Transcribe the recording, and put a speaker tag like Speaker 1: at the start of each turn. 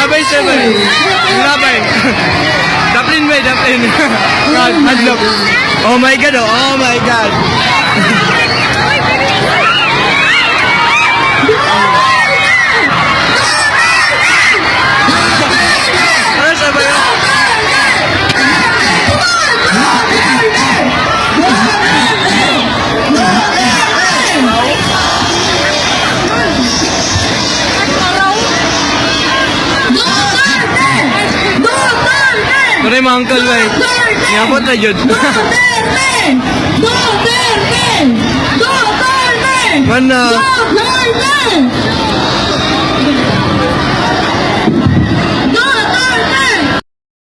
Speaker 1: Sabay, sabay. Labay. Daplin ba, daplin. God, hadlok. Oh my God, oh my God. Ano sabay, oh?
Speaker 2: Duterte! Duterte!
Speaker 1: Pero yung mga uncle ba, eh. Niabot na yun.
Speaker 2: Duterte! Duterte! Duterte!
Speaker 1: Mana.
Speaker 2: Duterte!